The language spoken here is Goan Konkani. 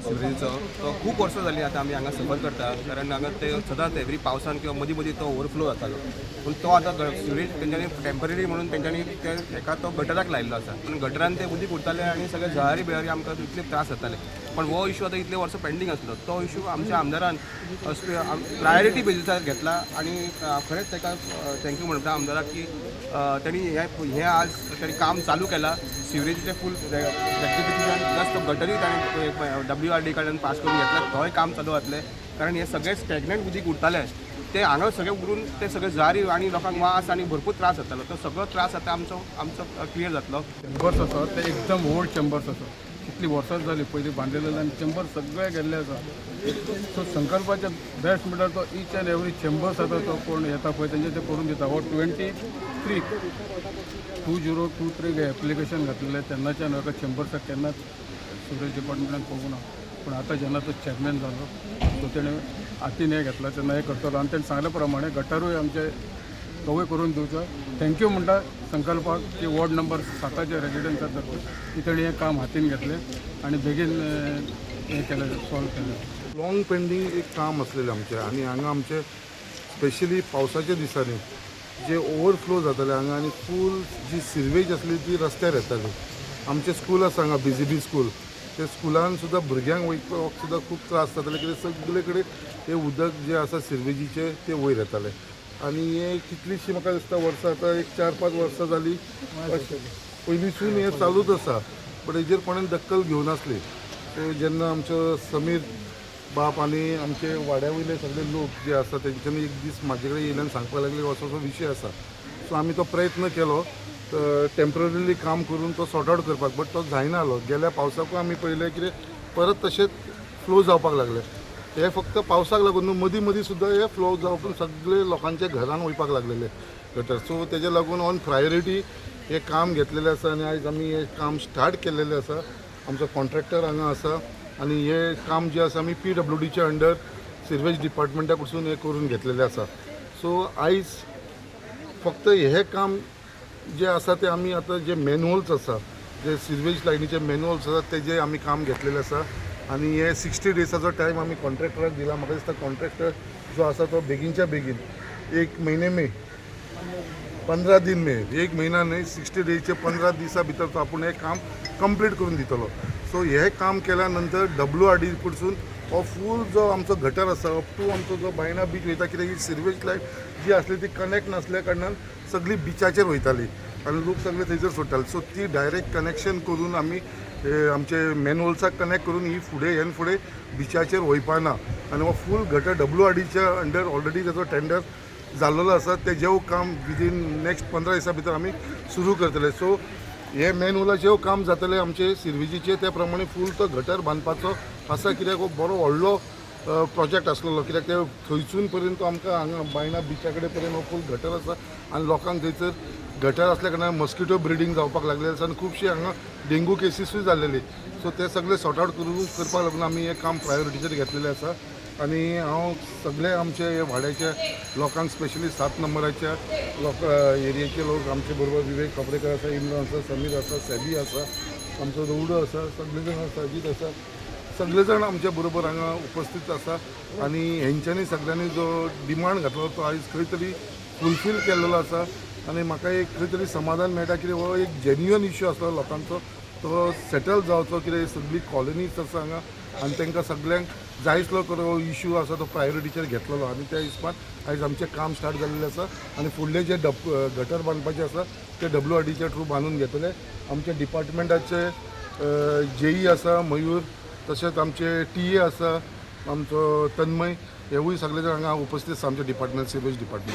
सिवरेजीचो तो खूब वर्सां जालीं आतां आमी हांगा सफर करता, कारण हांगा ते सदांच एवरी पावसान किंवा मदीं मदीं तो ओवरफ्लो जातालो. पूण तो आतां सिवरेज तेंच्यांनी टेम्पररी म्हणून तेंच्यांनी ते हेका तो गटराक लायिल्लो आसा, पूण गटरान ते उदीक उरताले आनी सगळे जळारी बिळारी आमकां इतले त्रास जाताले. पण हो इशू आतां इतले वर्सां पेंडींग आसलो, तो इशू आमच्या आमदारान प्रायोरिटी बेजीसार घेतला आनी खरेंच ताका thank you म्हणटा आमदाराक की तेणी हें आज तेणी काम चालू केलां. सिवरेजीचें फूल रेक्टिफिकेशन प्लस तो गटरूय ताणें WRD कडल्यान पास करून घेतला, तोय काम चालू जातलें. कारण हे सगळे स्टॅग्नंट उदीक उरतालें ते हांगा सगळें उरून ते सगळे जळारी आनी लोकांक वास आनी भरपूर त्रास जातालो, तो सगळो त्रास आतां आमचो आमचो क्लियर जातलो. चेंबर्स आसा ते एकदम ओल्ड चेंबर्स आसा, कितली वर्सां जाली पयलीं बांदलेले आनी चेंबर सगळे गेल्ले आसा. सो संकल्पाचे बेस्ट म्हणल्यार तो इच एंड एवरी चेंबर्स आतां तो कोण येता पळय तेंचे ते करून दिता. हो 23 2023 एप्लिकेशन घातलेलें तेन्नाच्यान म्हाका चेंबर्साक केन्नाच सिवरेज डिपार्टमेंटान पळोवंक ना, पूण आतां जेन्ना तो चेअरमॅन जालो सो तेणें हातीन हें घेतलां तेन्ना हें करतलो आनी तेणें सांगल्या प्रमाणे गटारूय आमचे तोवूय करून दिवचो. Thank you म्हणटा संकल्पाक की वॉर्ड नंबर 7 रेजिडंट्स आसा की तेणी हें काम हातीन घेतलें आनी बेगीन हें केलें, सॉल्व केलें. लॉंग पेंडींग एक काम आसलेलें आमचें आनी हांगा आमचें स्पेशली पावसाच्या दिसांनी जे ओवरफ्लो जाताले हांगा आनी फूल जी सिरवेज आसली ती रस्त्यार येताली. आमचें स्कूल आसा हांगा BGB school, ते स्कुलान सुद्दां भुरग्यांक वयपाक सुद्दां खूब त्रास जाताले कित्याक सगळे कडेन ते उदक जें आसा सिरवेजीचें तें वयर येतालें. आनी हें कितलींशीं म्हाका दिसता वर्सां आतां एक 4-5 वर्सां जालीं पयलींसून हें चालूच आसा, बट हेजेर कोणें दखल घेवनासली. सो जेन्ना आमचो समीर बाप आनी आमचे वाड्या वयले सगळे लोक जे आसा तेंच्यांनी एक दीस म्हाजे कडेन येयल्यान सांगपाक लागले असो असो विशय आसा. सो आमी तो प्रयत्न केलो टेम्पररीली काम करून तो सॉर्ट आवट करपाक, बट तो जायना जालो. गेल्या पावसाकूय आमी पळयलें कितें परत तशेंच फ्लो जावपाक लागले. हे फक्त पावसाक लागून न्हू, मदीं मदीं सुद्दां हे फ्लो जावपाक सगळे लोकांच्या घरान वयपाक लागलेले गटर. सो तेजे लागून ऑन प्रायोरिटी हें काम घेतलेलें आसा आनी आयज आमी हें काम स्टार्ट केल्लेलें आसा. आमचो कॉन्ट्रॅक्टर हांगा आसा आनी हें काम जें आसा आमी PWDच्या अंडर सिरवेज डिपार्टमेंटा कडसून हें करून घेतलेलें आसा. सो आयज फक्त हें काम जें आसा तें आमी आतां जे मॅन्युअल्स आसा, जे सिरवेज लायनीचे मॅन्युअल्स आसा तेजें आमी काम घेतलेलें आसा आनी हे 60 डेजाचो टायम आमी कॉन्ट्रॅक्टराक दिला. म्हाका दिसता कॉन्ट्रॅक्टर जो आसा तो बेगीनच्या बेगीन 1 महीने में 15 दिन में, 1 महिना न्हय 60 डेजचे 15 दिसां भितर तो आपूण हें काम कंप्लीट करून दितलो. सो हें काम केल्या नंतर WRD कडसून हो फूल जो आमचो गटर आसा अप टू आमचो जो बायणा बीच वयता, कित्याक ही सिरवेज लायन जी आसली ती कनेक्ट नासल्या कारणान सगळी बिचाचेर वयताली आनी लोक सगळे थंयसर सोडटाले. सो ती डायरेक्ट कनेक्शन करून आमी आमचे मॅनहोल्साक कनेक्ट करून ही फुडें ह्यान फुडें बिचाचेर वयपाना आनी हो फूल गटर WRDच्या अंडर ऑलरेडी ताचो टेंडर जाल्लो आसा. तेजें काम विदीन नेक्स्ट 15 दिसां भितर आमी सुरू करतले. सो हे मॅनहोलाचें काम जातलें आमचे सिरवेजीचें, त्या प्रमाणे फूल तो गटर बांदपाचो आसा, कित्याक हो बरो व्हडलो प्रोजेक्ट आसलेलो, कित्याक ते थंयसून पर्यंत आमकां हांगा बायणा बिचा कडेन पर्यंत हो फूल गटर आसा आनी लोकांक थंयसर गटर आसल्या कारणान मस्किटो ब्रिडींग जावपाक लागलेलें आसा आनी खुबशी हांगा डेंगू केसीसूय जाल्लेली. सो ते सगळे सॉर्ट आवट करून करपाक लागून आमी हें काम प्रायोरिटीचेर घेतलेलें आसा. आनी हांव सगळे आमचे हे वाड्याच्या लोकांक स्पेशली 7 नंबराच्या लोक एरियेचे लोक आमचे बरोबर विवेक खापरेकर आसा, इमरान आसा, समीर आसा, सेबी आसा, आमचो रौडो आसा, सगळे जाण आसा, अजीत आसा, सगळे जाण आमच्या बरोबर हांगा उपस्थित आसा आनी हेंच्यांनी सगळ्यांनी जो डिमांड घातलो तो आयज खंय तरी फुलफील केल्लो आसा आनी म्हाका एक खंय तरी समाधान मेळटा कित्याक हो एक जेन्युअन इश्यू आसलो लोकांचो, तो सेटल जावचो, कित्याक सगळी कॉलनीज आसा हांगा आनी तांकां सगळ्यांक जायसलो हो इश्यू आसा तो प्रायोरिटीचेर घेतलेलो आनी त्या हिसपान आयज आमचें काम स्टार्ट जाल्लें आसा आनी फुडलें जें गटर बांदपाचें आसा तें WRDच्या थ्रू बांदून घेतले. आमच्या डिपार्टमेंटाचे JE आसा मयूर, तशेंच आमचे TA आसा आमचो तन्मय, हेवूय सगळे जाण हांगा उपस्थित आसा आमच्या डिपार्टमेंट सिवेज डिपार्टमेंट.